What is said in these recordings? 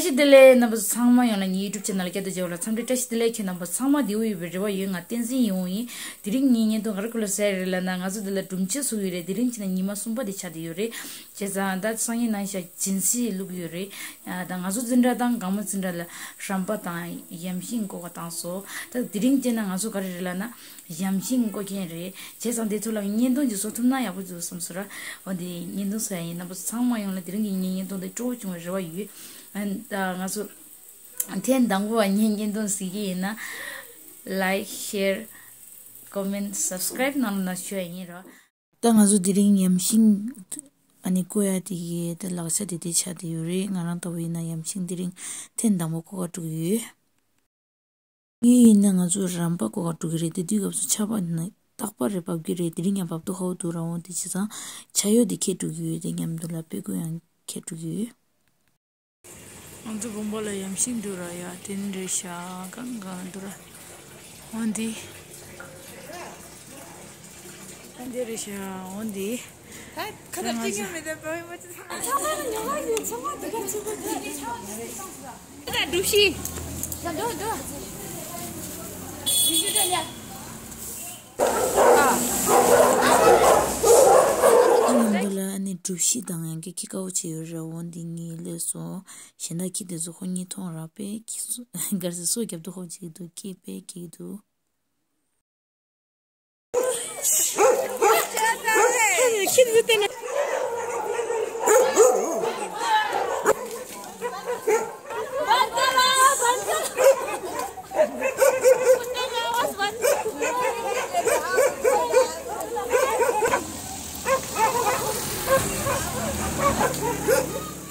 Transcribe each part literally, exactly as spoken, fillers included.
བཀྲ་ཤིས་བདེ་ལེགས། རྣམ་པ་ཚོ་ཚང་མ་ཡོངས་ལ་ངའི་ཡུ་ཊུབ་ཆེ་ནལ་སྐྱིད་སྡུག་བརྗེ་བ་ལ་འཚམས་འདྲི་བཀྲ་ཤིས་བདེ་ལེགས། ཁྱེད་རྣམ་པ་ཚང་མ་བདེ་པོ་ཡོད་པའི་རེ་བ་ཡོད། ང་བསྟན་འཛིན་ཡིན་ཡིན། དེ་རིང་ངའི་བརྙན་ཐུང་ག་རེ་བཀོད་ལ་ཟེར་རེད་ལབ་ན། ང་ཚོ་འདི་ལ་སྒྲུབ་མཆོད་ཚུགས་ཡོད་རེད། དེ་རིང་བྱས་ན་ཉི་མ་གསུམ་པ་དེ་ཆགས་བསྡད་ཡོད་རེད། བྱས་ཙང་ད་སང་ཉིན་གནངས་ཤིག་སྦྱིན་སྲེག་བླུགས་ཡོད་རེད། ད་ང་ཚོ་འཛིན་གྲྭ་དང་སྒང་མོ་འཛིན་གྲྭ་ལ་རམ་པ་དང་ཡམ་ཤིང་བཀོག་པ་བཏང་སོང་། ད་དེ་རིང་བྱས་ན་ང་ཚོ་ག་རེ་རེད་ལབ་ན། ཡམ་ཤིང་བཀོག་མཁན་རེད། བྱས་ཙང་དེ་ཚོ་ལ་བརྙན་ཐུང་ཅིག་བཟོ་ཐུབ་ན་ཡག་པོ་འདུག་བསམ་སོང་ར། འོ་དེ་བརྙན་ཐུང་བཟོ་ཡ་ཡིན། རྣམ་པ་ཚོ་ཚང་མ་ཡོངས་ལ་དེ་རིང་གི་ངའི་བརྙན་ཐུང་དེ་སྤྲོ་པོ་བྱུང་བའི་རེ་བ་ཡོད། ཨ་ད་ང་ཚོ་ཐེངས་དང་པོ་བ་ངའི་བརྙན་ཐུང་གཟིགས་ཀྱི་ཡིན་ན། Like, share, comment, subscribe གནང་རོགས་གནང་ཞུ་ཡ་ཡིན་ར། ད་ང་ཚོ་དེ་རིང་ཡམ་ཤིང་ཨ་ནི་བཀོག་ཡ་དེ་གི་ད་ལག་ཆ་དེ་དེ་ཆགས་བསྡད་ཡོད་རེད། ང་རང་ལྟ་བུ་ཡིན་ན་ཡམ་ཤིང་དེ་རིང་ཐེངས་དང་པོ་བཀོག་ག་འགྲོ་གི་ཡོད། ངས་ཡིན་ན་ང་ཚོ་རམ་པ་བཀོག་ག་འགྲོ་གི་རེད། དེ་དུས་སྐབས་སུ་ཆར་པ་ནི་རྟག་པར་རེ་བབས་ཀྱི་རེད། དེ་རིང་ཡང་བབས་མདོག་ཁ་པོ་འདུག་ར། འོ་དེ་བྱས་ཙང་ཆར་གཡོག་དེ་ཁྱེར་འགྲོ་གི་ཡོད། དེ་མཉམ་དུ་ལ་དཔེ་ཁུག་ཡང་ཁྱེར་འགྲོ་གི་ཡོད། ང་ཚོ་དགོན་པ་ལ་ཡམ་ཤིང་འདུག་ར། ཡ་དེ་ནི་རེད་ཤག་གང་གང་འདུག་ར། འོ་འདི། འདི་རེད་ཤག་འོ་འདི། ད་ཁ་ད་ཏིང་ངེ་མེད་ད་བོད་མ་ཅི་ཚང་མ་ཚང་མ་ཉོ་བ་ཡོད། ཚང་མ་འདི་ག་ཚོད་པ་འདི་ད་འགྲུབ་ཤི། ད་འགྲོ་འགྲོ། ཉིན་དུ་ལ་ཨ་ནི་སྒྲུབ་གཞི་དང་ཡང་སྐད་ཁྱི་དཀར་པོ་བྱས་ཡོད་རེད། འོ་འདི་གཉིས་སླེབས་སོང་། གཞན་དག་ཁྱི་དེ་ཚོ་ཁོ་གཉིས་མཐོང་ར། དཔེ་ཁྱི་སུ་གར་སི་སོ་རྒྱབ་ཏུ་ཁོ་བྱེད་ཀྱི་འདུག་ཁྱི་དཔེ་ཁྱི་འདུག་ཁྱི་འདུག་བལྟས་ན།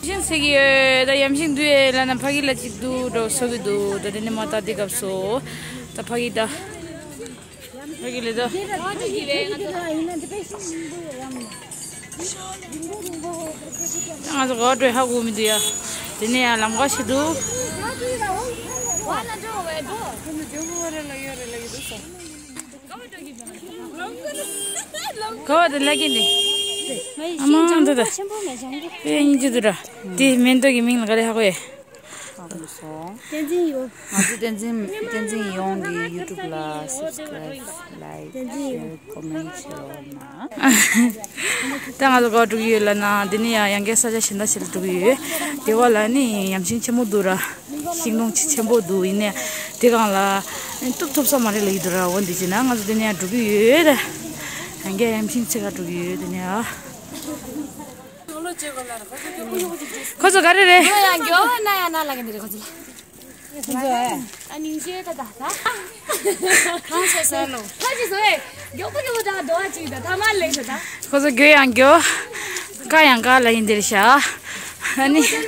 ཤིང་ཚིག་ཡོད། ད་ཡམ་ཤིང་འདུག་ཡས་ལབ་ན་ཕ་གི་ལ་གཅིག་འདུག་འགྲོ་བཟོ་གི་འདུག་ད་དེ་ནས་མ་ད་འདི་སྐབས་སུ་ད་ཕ་གི་ད། ཕ་གི་ལ་ད། ང་ཚོ་ག་བ་འགྲོ་ཧ་གོ་མི་འདུག་ཡ། དེ་ནས་ཡང་ལམ་ཁ་ཞིག་འདུག་ག་བ་དེ་ལ་ཀིན་དེ། ཨ་མ་འདི་ད། དཔེ་སྙིང་རྗེ་འདུག་ར། དེ་མེ་ཏོག་གི་མིང་ལ་ག་རེ་ཧ་གོ་ཡ། བསྟན་འཛིན་ཡོངས། ང་ཚོ་བསྟན་འཛིན་བསྟན་འཛིན་ཡོངས་ཀྱི་ཡུ་ཊུབ་ལ་སབ་སི་ཀ་རའིབ། ལའིཀ། ཤེར། ཀོ་མེན་ཊི་བྱེད་རོགས་གནང་། ད་ང་ཚོ་ག་པར་འགྲོ་གི་ཡོད་ལབ་ན། འདི་ནི་ཡང་ཡང་བསྐྱར་ས་ཆ་གཞན་དག་ཞིག་ལ་འགྲོ་གི་ཡོད། དེ་བ་ལ་ནི་ཡམ་ཤིང་ཆེན་པོ་འདུག་ར། ཤིང་སྡོང་ཆེ་ཆེན་པོ་འདུག་ཡིན་ནའི་དེ་སྒང་ལ་གཏུབ་ཐུབ་ས་མ་རེད་ལབ་ཀྱི་འདུག་ར། འོ་འདི་བྱས་ན་ང་ཚོ་འདི་ནས་ཡང་འགྲོ་གི་ཡོད། ད་ཡང་བསྐྱར་ཡམ་ཤིང་འཚོལ་ག་འགྲོ་གི་ཡོད། འདི་ནས་ཡང་། ཁོ་ཚོ་ག་རེ་རེད། ཡོ་ཡང་མགྱོགས་ན་ཡང་ན་ལ་གི་འདི་རེད་ཁོ་ཚོ་ལ། ཁོ་ཚོ་ཨེ། ཨ་ནིང་ཤེས་ད་ད་ད། གང་བྱས་སོང་ལོ། ཁ་ཅིག་སོང་ཨེ། མགྱོགས་པོ་མགྱོགས་པོ་ད་འདོ་བ་ཅིག་ད་ཐ་མ་ལེགས་ཤོ་ད། ཁོ་ཚོ་མགྱོགས་ཡང་མགྱོགས། དཀའ་ཡང་དཀའ་ལ་ཡིན་འདིར་བཞག་ཨ་ནི། དེ་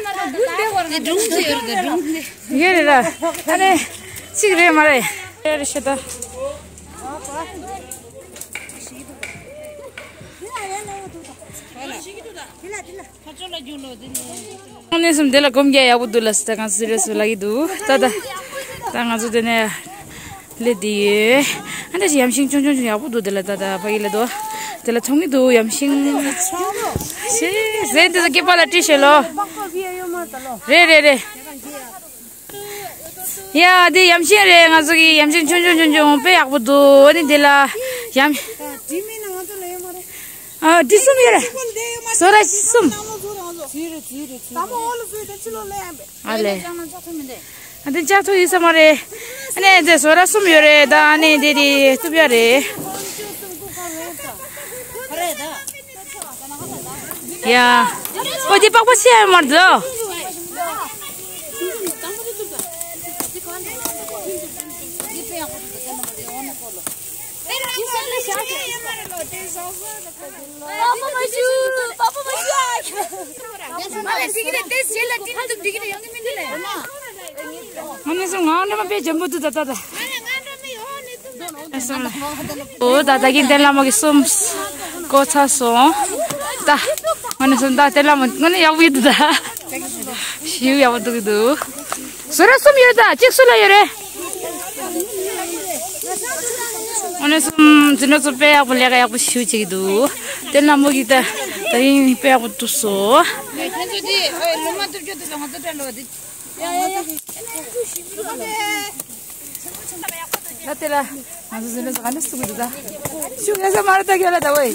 སྒྲུང་དེ་ཡོད་རེད། དེ་སྒྲུང་དེ། ཡོད་རེད་ད། ཨ་ནི། གཅིག་རེད་མ་རེད། ཡོད་རེད་ཤོ་ད། དངོས་གནས་སེམས་བདེ་ལ་སྒོམ་རྒྱག་ཡག་པོ་འདུག་ལ་སི་ད་གང་སི་རེ་སི་ལ་གི་འདུག་ད་ད་ད་ང་ཚོ་དེ་ནས་སླེབས་བསྡད་ཡོད། ཨ་འདྲ་ཞིག་ཡམ་ཤིང་ཆུང་ཆུང་ཆུང་ཡག་པོ་འདུག་དེ་ལ་ད་ད་ཕ་གི་ལ་འདུག་དེ་ལ་ཚོང་གི་འདུག་ཡམ་ཤིང་ཤེས་ཟེར་འདི་ཚོ་སྐེད་པ་ལ་དཀྲིས་ཤེས་ལོ། རེད་རེད་རེད། ཡ་འདི་ཡམ་ཤིང་རེད། ང་ཚོ་གི་ཡམ་ཤིང་ཆུང་ཆུང་ཆུང་ཆུང་དཔེ་ཡག་པོ་འདུག་ཨ་ནི་འདི་ལ་ཡམ། ཨ་འབྲི་གསུམ་ཡོད་རེད། བཟོ་ར་བཞི་གསུམ། ཨ་ལེ། ཨ་འདི་ལྕགས་ཐོ་ཡོད་ས་མ་རེད། ཨ་ནི་འདི་བཟོ་ར་གསུམ་ཡོད་རེད། ད་ཨ་ནི་འདི་འདི་གཏུབ་ཡ་རེད། ཡ། ཨོ་འདི་པགས་པ་ཤི་ཡ་མ་རེད་དོ། ཨ་ནི་སུ་ང་འདྲ་མ་དཔེ་འཇམ་པོ་འདུག་ད་ད་ད། ཨོ་ད་ད་གིན་བསྟན་བླ་མ་གི་གསུམ་བཀོག་ཚར་སོང་། ད་ང་ནི་སུ་ད་བསྟན་བླ་མ་ང་ནི་ཡག་པོ་ཡོད་འདུག་ད། ཞིའུ་ཡག་པོ་འདུག་གི་འདུག་བཟོ་ར་གསུམ་ཡོད་ད། གཅིག་སུ་ལ་ཡོད་རེད། ང་ནི་སུ་འཛིན་གྲྭ་ཚོ་དཔེ་ཡག་པོ་ལས་ཀ་ཡག་པོ་ཞིའུ་བྱེད་ཀྱི་འདུག་བསྟན་བླ་མ་གི་ད་ད་གིན་དཔེ་ཡག་པོ་གཏུབ་སོང་། ཁྱེད་ཚོ་དེ་ལོ་མ་གཏུབ་རྒྱུ་དེ་ཚོ་ང་ཚོ་འདྲ་ལོ་དེ། ད་དེ་ལ་ང་ཚོ་ཟིན་ལ་ཟ་ནས་སུ་གི་འདུག་ད། ཤུགས་ངེས་ས་མ་རེད་ད་ཁྱོད་ལ་ད་ཝེ།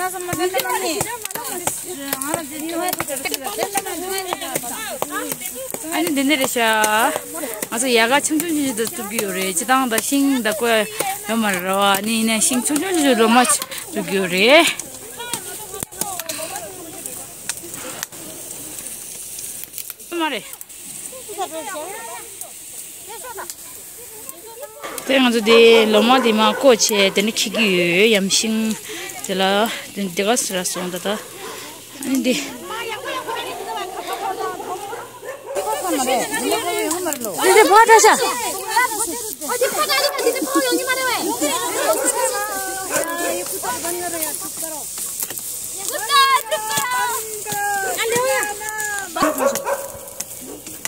ཨ་ནི་འདི་འདི་རེད་ཤག་ང་ཚོ་ཡལ་ག་ཆུང་ཆུང་ཆུང་ཆུང་དུ་བཙུགས་ཀྱི་ཡོད་རེད། སྤྱིར་བཏང་ད་ཤིང་ད་བཀོད་ཡོད་མ་རེད་བ། ཨ་ནི་ཡིན་ན་ཤིང་ཆུང་ཆུང་ཆུང་ཆུང་ལོ་མ་བཙུགས་ཀྱི་ཡོད་རེད། མ་རེད། དེ་ང་ཚོ་དེ་ལོ་མ་དེ་མ་བཀོག་བྱས་དེ་ནས་འཁྱེར་གྱི་ཡོད། ཡམ་ཤིང་དེ་ལ་དེ་དེ་ག་ཟེར་ར་སོང་ད་ད། ཨ་ནི་དེ། དེ་དེ་ཕ་ཏྲ་ཤ།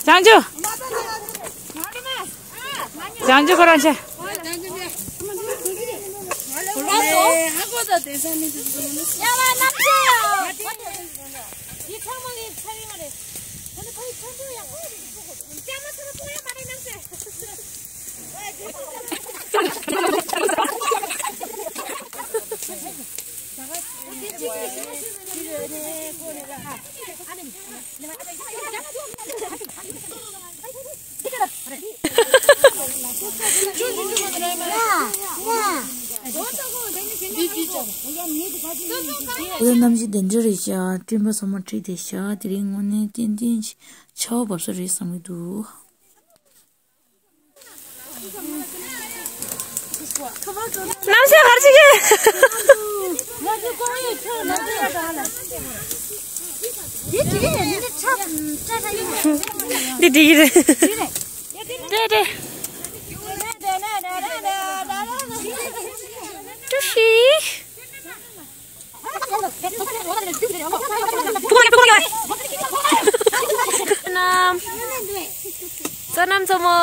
བྱང་ཆུབ། བྱང་ཆུབ་ཁོ་རང་ཆེ། ཨོ་ཡ་གནམ་གཤིས་དེ་འདྲ་རེད་ཤག་སྤྲིན་པ་ཚང་མ་འཁྲིགས་བསྡད་ཤག་དེ་རིང་དངོས་གནས་ཏན་ཏན་ཆར་པ་བབས་ས་རེད་བསམ་གྱི་འདུག་གནམ་གཤིས་ག་རེ་བྱེད་ཀྱི། འདི་འགྲིག་གི་རེད། འགྲིག་རེད། ཀྲུ་ཤི། བསོད་ནམས། བསོད་ནམས་མཚོ་མོ།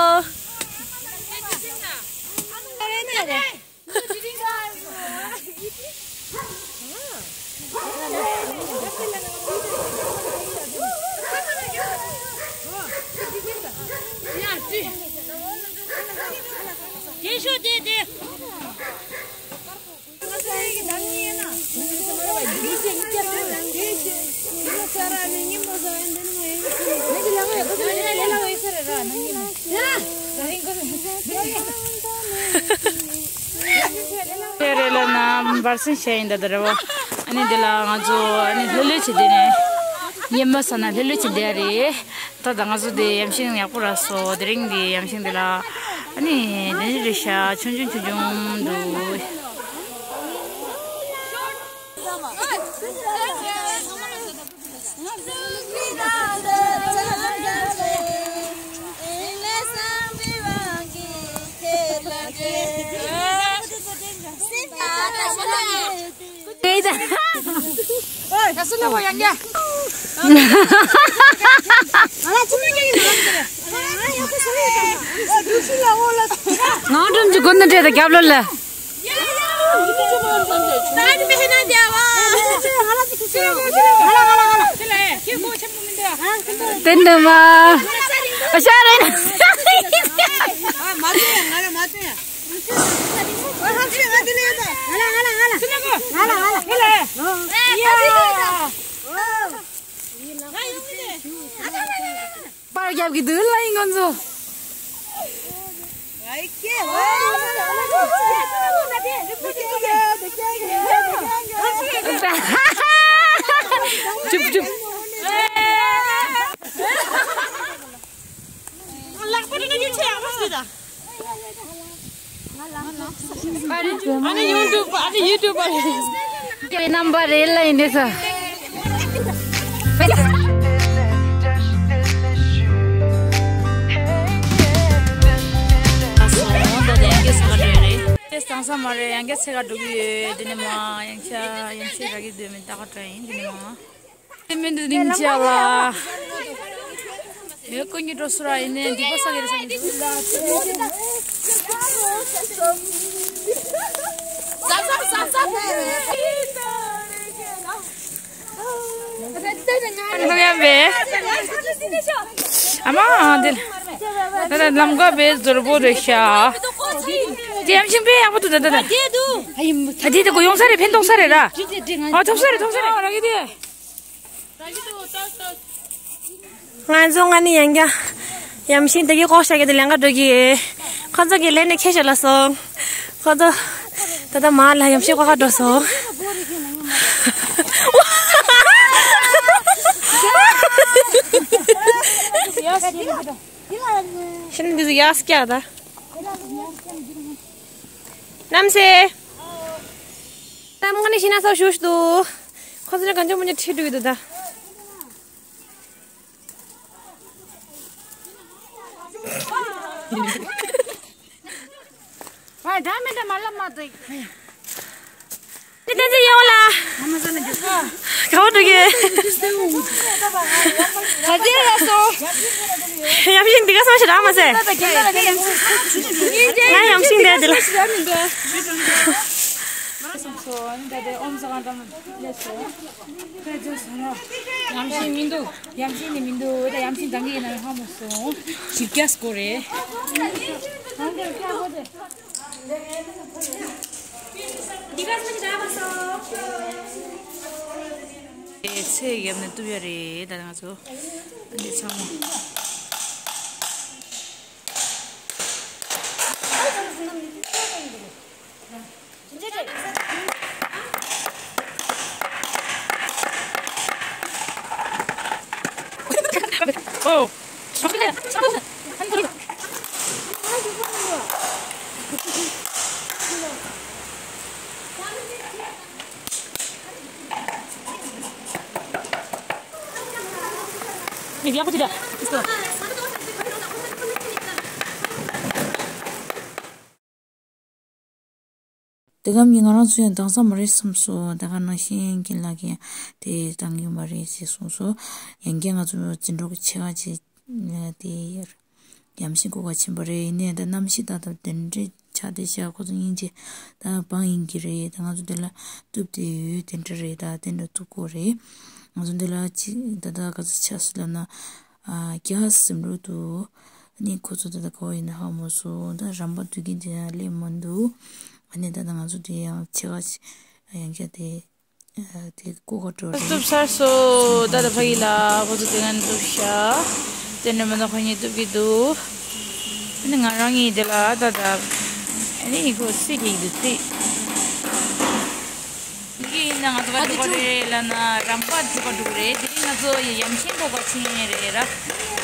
དེ་རེད་ལ་ན་འབར་སེང་བྱས་ཡིན་ད་ད་རེད་བ། ཨ་ནི་འདི་ལ་ང་ཚོ་ཨ་ནི་ལྷོད་ལྷོད་བྱས་དེ་ནས་ཉི་མ་ས་ན་ལྷོད་ལྷོད་བྱས་དེ་རེད། ད་ད་ང་ཚོ་དེ་ཡམ་ཤིང་ཡག་པོ་རག་སོང་། དེ་རིང་གི་ཡམ་ཤིང་དེ་ལ་ཨ་ནི་དེ་འདྲ་རེད་ཤག་ཆུང་ཆུང་ཆུང་ཆུང་འདུག་ངང་སྒྲོམ་གྱི་སྒོ་ནས་འདྲེད་དང་རྒྱབ་ལོགས་ལ། དེ་འདྲ་མ། ཨ་ཤ་རེད་ན། པར་རྒྱབ་ཀྱི་འདུག་ལ་ཡིན་ང་ཚོ། ཅུབ་ཅུབ། ལག་པ་ནི་ཆེ་ཡག་པོ་ཞིག་ད། ཨ་ནི་ཡུ་ཊུབ་ཨ་ནི་ཡུ་ཊུབ་པ་རེད། རྣམ་པ་རེད་ལ་ཡིན་འདི་ཚོ། དེ་སང་ས་མ་རེད། ཡང་བསྐྱར་ཚེ་ག་འགྲོ་གི་ཡོད། འདི་ནས་མ་ཡང་ཆ་ཡང་ཆེ་ར་གི་སྡོད་མི་ད་ག་དྲ་ཡིན་འདི་ནས་མ། དེ་མིན་དུ་ནིང་ཅི་ལ། ཡོད་ཀུན་གྱི་འགྲོ་སུ་ར་ཡིན་ནས་འདི་པ་ས་གི་རེ་ས་གི། ཨ་མ་འདི། ད་ལམ་ཀ་དཔེ་འཛོལ་པོ་རེད་ཤག་དེ་ཡམ་ཤིང་དཔེ་ཡག་པོ་འདུག་ད་ད་ད། ད་དེ་དེ་གོ་ཡོང་ས་རེད། ཕན་ཐོགས་ས་རེད་ར། ཨ་ཐོབ་ས་རེད། ཐོབ་ས་རེད། ར་གི་དེ། ང་ཚོ་ང་ནི་ཡང་བསྐྱར་ཡམ་ཤིང་དེ་གི་ལྐོག་བཞག་གི་དེ་ལེན་ག་འགྲོ་གི། ཁོ་ཚོ་གི་ལེན་ནས་ཁྱེར་ཤོག་ལབ་སོང་། ཁོ་ཚོ་ད་ལྟ་མར་ལ་ཡམ་ཤིང་ལྐོག་ག་འགྲོ་སོང་། ཤིན་ཏུ་ཡག་སྐྱ་ད། གནམ་སེ། གནམ་ང་ནི་ཤི་ན་སོ་ཞུ་ཞུ་དུ། ཁོ་ཚོ་ནི་གང་བྱུང་མི་འདྲ་ཁྲིད་འགྲོ་གི་འདུག་ད། ཨ་ད་མི་འདྲ་མ་ལབ་མ་འདུག་ནི་བསྟན་འཛིན་ཡོང་ལ། ག་བ་འགྲོ་གི། ག་ཚོད་རག་སོང་། ཡམ་ཤིང་འདི་ག་སོང་ཞིག་རག་མ་ཟེར། ང་ཡམ་ཤིང་འདི་འདི་ལ། ཡམ་ཤིང་མི་འདུག་ཡམ་ཤིང་ནི་མི་འདུག་ད་ཡམ་ཤིང་འདང་གི་ཡིན་ན་ཧ་མ་སོང་། ཞིབ་རྒྱས་སྐོར་རེད། ཚེ་ཡབ་ནས་གཏུབ་ཡ་རེད་ད་ང་ཚོ། འདི་ཚང་མ། ཨོ། དེ་གམ་གྱི་ང་རང་ཚོ་ཡང་འདང་ས་མ་རེད་བསམ་སོང་། ད་ག་ནང་བཞིན་རྒན་ལགས་ཀྱིས་དེ་འདང་གི་མ་རེད་ཅེས་གསུངས་སོང་། ཡང་བསྐྱར་ང་ཚོ་འཛིན་གྲོགས་ཀྱི་ཆེ་ཁག་ཅིག་དེ་ཡར་ཡམ་ཤིང་བརྐོ་ག་ཕྱིན་པ་རེད། ཡིན་ནའི་ད་གནམ་གཤིས་ད་ལྟ་དེ་འདྲའི་ཆགས་བསྡད་ཤག་ཁོ་ཚོ་སྙིང་རྗེ། ད་བང་ཡིན་གྱི་རེད། ད་ང་ཚོ་འདི་ལ་གཏུབ་བསྡད་ཡོད། དེ་འདྲ་རེད། ད་དེ་འདྲ་གཏུབ་དགོས་རེད། ང་ཚོ་འདི་ལ་ཅི་ད་ལྟ་ག་ཚོད་ཆགས་སོང་ལབ་ན། ཨ་རྒྱ་སེམས་རོ་འདུག་ཨ་ནི་ཁོ་ཚོ་ད་ལྟ་ག་བ་ཡིན་ན་ཧ་མ་སོང་། ད་རམ་པ་འདུག་གིན་དེ་ཡང་སླེབས་མ་འདུག་ཨ་ནི་ད་ལྟ་ང་ཚོ་དེ་ཡང་ཆེ་ཁག་ཡང་བསྐྱར་དེ་དེ་བརྐོ་ག་འགྲོ་རེད། གཏུབ་ཚར་སོང་། ད་ལྟ་ཕ་གི་ལ་ཁོ་ཚོ་དེ་ང་གཏུབ་ཤག་དེ་ནས་མ་ནོ་ཁོ་གཉིས་གཏུབ་ཀྱི་འདུག་ཨ་ནི་ང་རང་གཉིས་དེ་ལ་ད་ལྟ་ཨ་ནི་ཁོ་སི་གི་འདུག་སི། དེ་ཡིན་ན་ང་ཚོ་ག་འགྲོ་ག་རེད་ལབ་ན་རམ་པ་འགྲོ་ག་འགྲོ་གི་རེད། དེ་རིང་ང་ཚོ་ཡ་ཡམ་ཤིང་བརྐོ་ག་ཕྱིན་རེད་ར། ཨ་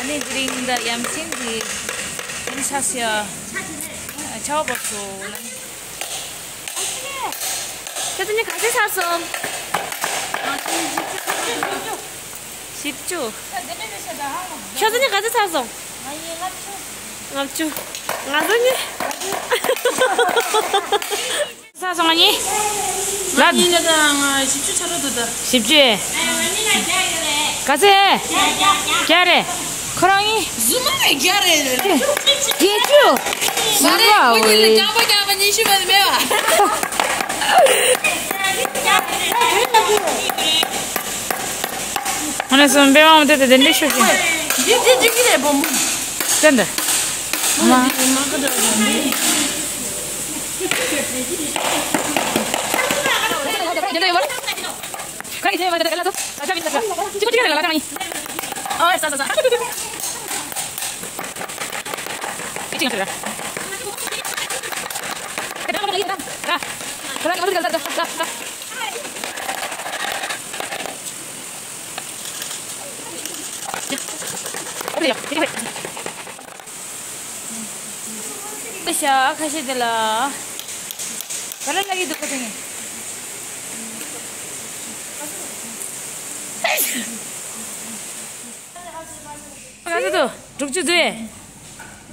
ནི་དེ་རིང་ད་ཡམ་ཤིང་དེ་དེ་ནི་ཆ་ཤས་ཆ་བ་བབས་སོང་། ཁྱེད་ཚོ་ནི་ག་ཚོད་ཚར་སོང་། བཞི་བཅུ། ཁྱེད་ཚོ་ནི་ག་ཚོད་ཚར་སོང་། ལྔ་བཅུ། ང་ཚོ་ནི། ཚར་སོང་ང་གཉིས། ལ། གཉིས་ལ་དང་བཞི་བཅུ་ཆ་རོགས་འདུག་ད། བཞི་བཅུ། ག་ཚོད། བརྒྱ་རེད། ཁོ་རང་གཉིས། གཟུ་མ་རེད་བརྒྱ་རེད། བརྒྱད་ཅུ། གཟུ་མ་འོ། རྐྱང་པ་རྐྱང་པ་ཉི་ཤུ་མ་ནི་མེད་བ། ང་ནི་སོང་པའི་མང་མོ་དེ་དེ་འདྲ་ཤོད་ཤིང་། འདི་འདི་འདི་གི་རེད་བུ་མོ། ཙན་དྲ། མ། ཤ་ཁ་ཤས་དེ་ལ་ག་རེ་ལབ་ཀྱི་འདུག་ག་དེ་ནི། ག་ཚོད་འདུག་དྲུག་ཅུ་འདུག་ཨེ།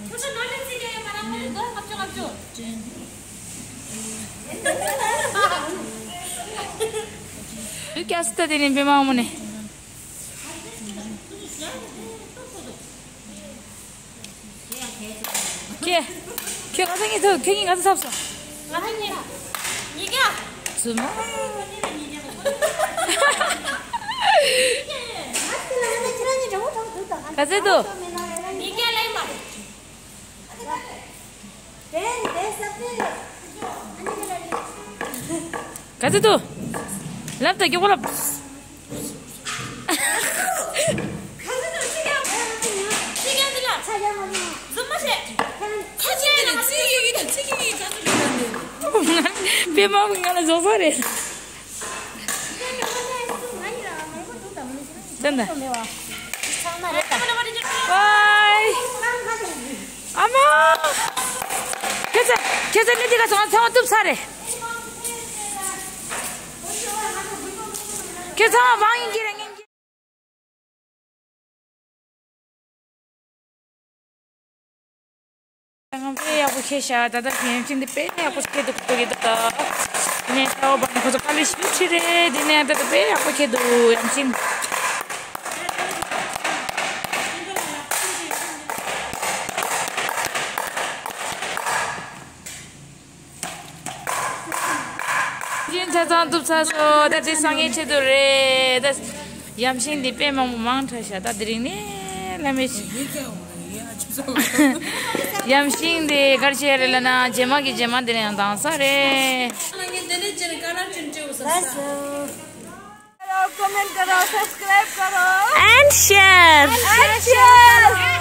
ཁྱོད་ཚོ་ནང་ནས་རྩིས་རྒྱག་ཡོད་མ་རེད། ང་ཚོ་ལྔ་བཅུ་ལྔ་བཅུ། ཡུ་ཀྱ་སི་ཏ་དེ་ནི་པེ་མ་འོ་མོ་ནས། ཁྱེད། ཁྱེད་ག་ཚོད་ཉིད་ཐུབ། ཁྱེད་གཉིས་ག་ཚོད་ཚབ་སོང་། ང་ལ་ཉེ། ཉིས་བརྒྱ། ཚུ་མ། ག་ཚོད་འདུག་ཉིས་བརྒྱ་ལས་མ་རེད། ག་ཚོད་འདུག་ལབ་དང་མགྱོགས་པོ་ལབ། པད་མ་གིས་ང་ལ་རྫོགས་ས་རེད། ཙན་ད། ཝའི། ཨ་མ། ཁྱེད་ཚོ་ཁྱེད་ཚོ་ནི་འདི་ག་ཚང་མ་ཚང་མ་གཏུབ་ཚར་རེད། ཁྱེད་ཚང་མ་མང་ཡིན་གྱི་རེད་ངན་གྱི། ང་དཔེ་ཡག་པོ་ཁྱེར་ཤག་ད་ལྟ་ཡམ་ཤིང་འདི་དཔེ་ཡག་པོ་ཁྱེར་འདུག་གོ་གི་ད་ལྟ། དེ་ནས་ཤ་བ་བ་ནི་ཁོ་ཚོ་དཀའ་ལས་ཞེ་པོ་ཁྲིད་རེད། དེ་ནས་ད་ལྟ་དཔེ་ཡག་པོ་ཁྱེར་འདུག་ཡམ་ཤིང་། ཡིན་ཆ་ཚང་གཏུབ་ཚར་སོང་། ད་དེ་སང་ཉིན་ཆེད་དུ་རེད། ད་ཡམ་ཤིང་འདི་དཔེ་མང་པོ་མང་དྲགས་ཤག་ད་དེ་རིང་ནས་བླ་མེད་ཡམ་ཤིང་འདི་ག་རེ་བྱས་རེད་ལབ་ན། རྗེས་མ་གི་རྗེས་མ་དེ་ནས་ཡང་འདང་ས་རེད། Comment करो, subscribe करो। And share। And share।